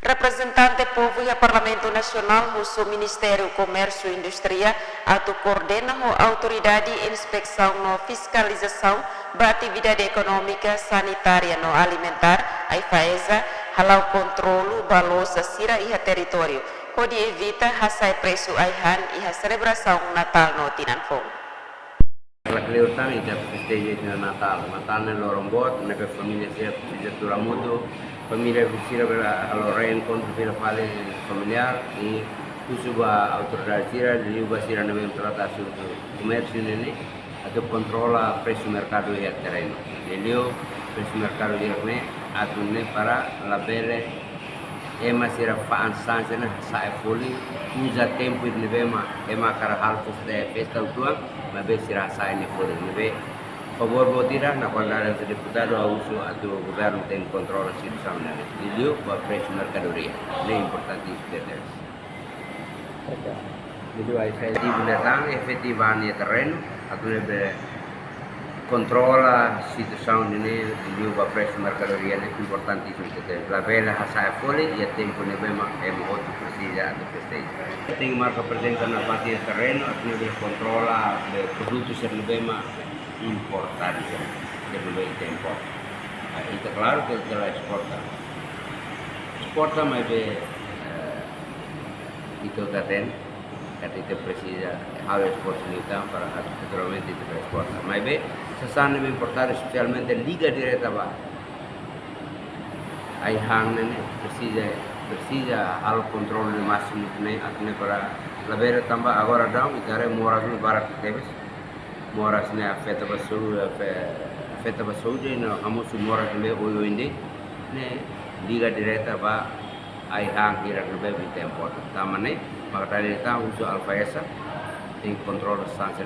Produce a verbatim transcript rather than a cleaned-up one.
Reprezentante povu iha Parlamentu Nasionál husu Ministériu Komérsiu Indústria atu koordena ho Autoridade Inspesaun no Fiskalizasaun ba atividade ekonómika, sanitária no alimentár, AIFAESA, hala'o kontrolu ba loja sira iha territóriu, hodi evita hasa'e presu ai-han iha selebrasaun Natál no Tinan Foun. Klaru, ita festeja Natál. Natál ne'e loron boot, ne'ebé família sira presiza tuur hamutuk, família sira bele halo reenkontru fila fali familiár, i husu ba autoridade sira, liuliu ba sira ne'ebé trata asuntu komérsiu ne'e, atu kontrola presu merkadu iha terrenu. Liuliu presu merkadu hirak-ne'e, atu nune'e para labele ema sira fa'an sasán ne'e hasa'e folin, uza tempu ne'ebé mak ema hakarak halo festa, festa uitoan, maibé sira hasa'e nia folin. Ne'ebé, favór boot ida, na kualidade de deputadu, ha'u husu atu governu tenke kontrola situasaun ne'e. Liuliu ba presu merkadoria. Ne'e importante tebes. Oke. Liuliu ba efetivu liután, efetivu iha terrenu, atu nune'e bele kontrola situasaun ne'e, liuliu ba presu merkadoria ne'e importantísimu tebes. Labele hasa'e folin iha tempu ne'ebé mak ema hotu presiza atu festeja. Tenke marka prezensa nafatin iha terrenu, atu nune'e bele kontrola, be produtu sira ne'ebé mak importadu sira, sira ne'ebé ita importa. Ah, ita klaru ke ita la esporta. Esporta, maibé, eh, ita hatene katak ita presiza halo esforsu liután para naturalmente ita bele esporta. Maibé, sasán ne'ebé importadu, espesialmente liga direta ba ai-han ne'e, presiza, presiza halo kontrolu másimu ne'e, atu nune'e para labele tanba agora daudaun, ita haree moras ne'e barak tebes. Moras ne'e afeta ba saúde, afe-, afeta ba saúde, no hamosu moras ne'e oioin de'it, ne'e liga direta ba ai-han hirak ne'ebé ita importa. Tanba ne'e, mak ita husu AIFAESA, tenke kontrola sasán